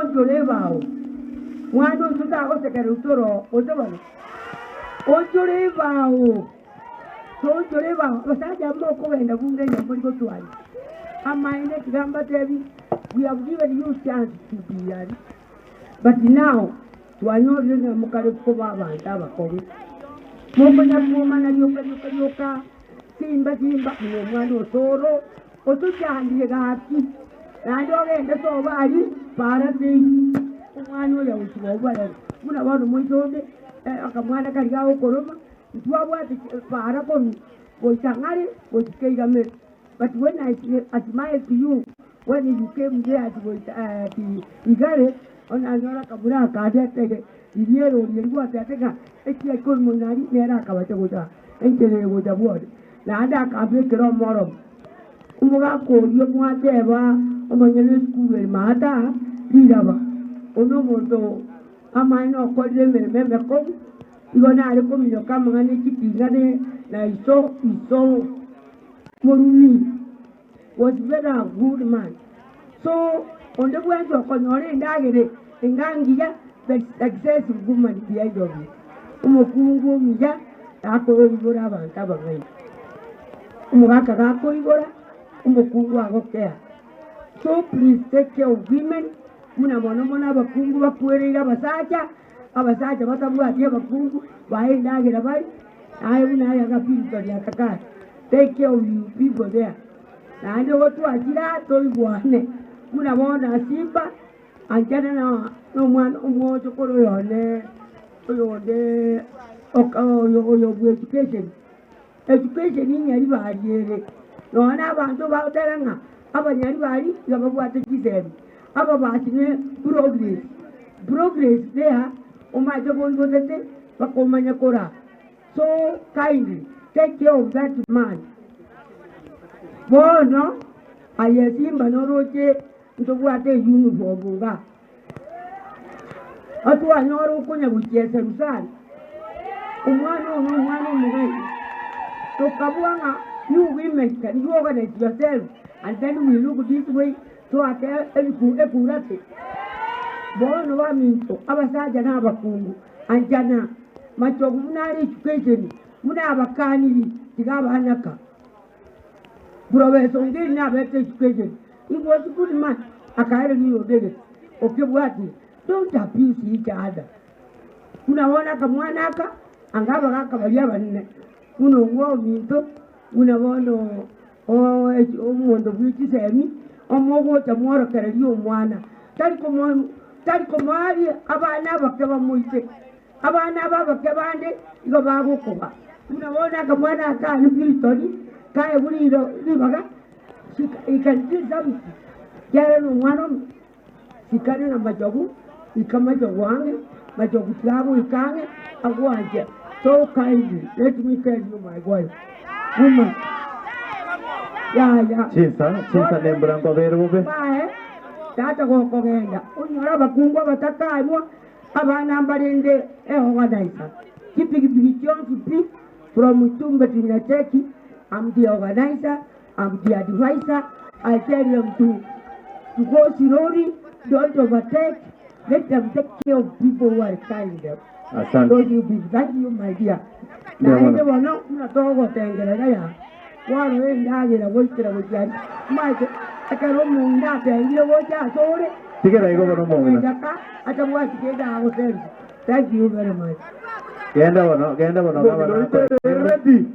Onchore ebao, mwana oito tagosekererwa toro oo, gose bono? Onchore ebao, toonchore ebao, abasacha aba mokogenda bunge onye mori gotwania amaene tiga mbatebi, we have given you chance to be aria, but now twanyorire ng'a mokare koba abanto abakong'u, mokonya kwomana rioka rioka rioka, simba simba buna omwana osoro. Otochandire gaki, naende ogende sobo aria para seito. Omwana oyo agochia kobarera buna bono moise onde akamwana karia gagokoroma, ntwabwate para korwa goika ng'are gochia keigamere. But when I smile to you when you came there at goika at Igare, bono nanyora akamura akandete riria erori eria gwatebete ng'a ekiaika omoino aria nere akabacha gocha enchera eye gocha bwone. Naende akambekera omoromo. Omogaka oria mwateba omonyene esukuru ere maata riraba, Oyo nomonto amaene okorire emeremo emekong'u, igo nare kominyoka amang'ana e chitinga na iso iso morumi was very a good man. So onde bwensi okonyora endagera enga engiya the successful woman behind of it. Omokungu omuya gakoibora abanto abang'aini. Omogaka gakoibora, omokungu agokea. So please take care of women, buna mono mono abakungu bakwereire abasacha, abasacha batabwati abakungu, bae endagera barie, naye buna aye agapintori aka kare. Take care of you people there. Naende gotwachire aa toigwane, buna bono asimba, anchana na nomwana omwochokoro oyo one, oyonde oka oyo oyo bwa education. Education inyaribari ere, nonya na abanto bagoteba ng'a abanyaribari iga babwate chisemi, ababasi ne progress, progress there omache boigotete mpaka omanye koraa. So kindly take care of that man. Bono aye Simba noroche ntobwate euniform igaa, otwanyora okonya gochiesa Rusana, omwana oyo nomwana omong'aini, tokabua ng'a you women can you organize yourself and then we look this way toake ebiku ekura ki? Bono baminto abasacha na abakungu anchana machogu buna are education buna abakaniri tiga abanaka. Professor Ongeri nabete education he was good man akaereria oyonde egete okebwatire don't abuse each other buna bono akamwana aka anga abagaka baria abanene buna ong'we ominto buna bono omonto bwe chisemi omogocha mworokereria omwana tari komo tari komoaria abana abake bamoite. Abana aba abake bande igo bagokoba, buna bono akamwana aka aria Milton kaegwe ribaga, he can do something, ekiagera nomwana omoke, sikana na machogu, ika machogu ang'e, machogu tiga agoika ang'e, agwanche. So kindly, let me tell you my wife, woman, yaya. Chinsa, chinsa nembura nkobere bobe. Bae, tata gokogenda, onyore abakungu abatakaanwa, Abana mbarende eorganizer chipigipigi chionsi pi from Itumbe to Nyacheki I'm the organizer, I'm the adviser, I tell them to to go slowly, don't overtake, let them take care of people who are carrying them. Asante. Those you be, thank you my dear. Mbuya mono. Naende bono buna togotengerera ya kwarora endagera goikera gochia aria omanyete ekero omong'ina atengire gocha asore Tigera igo bono omong'ina. Engaka atabwati kende agosendia. Thank you very much. Genda bono, genda bono Omong'ina gavana oito akoe. ere ready.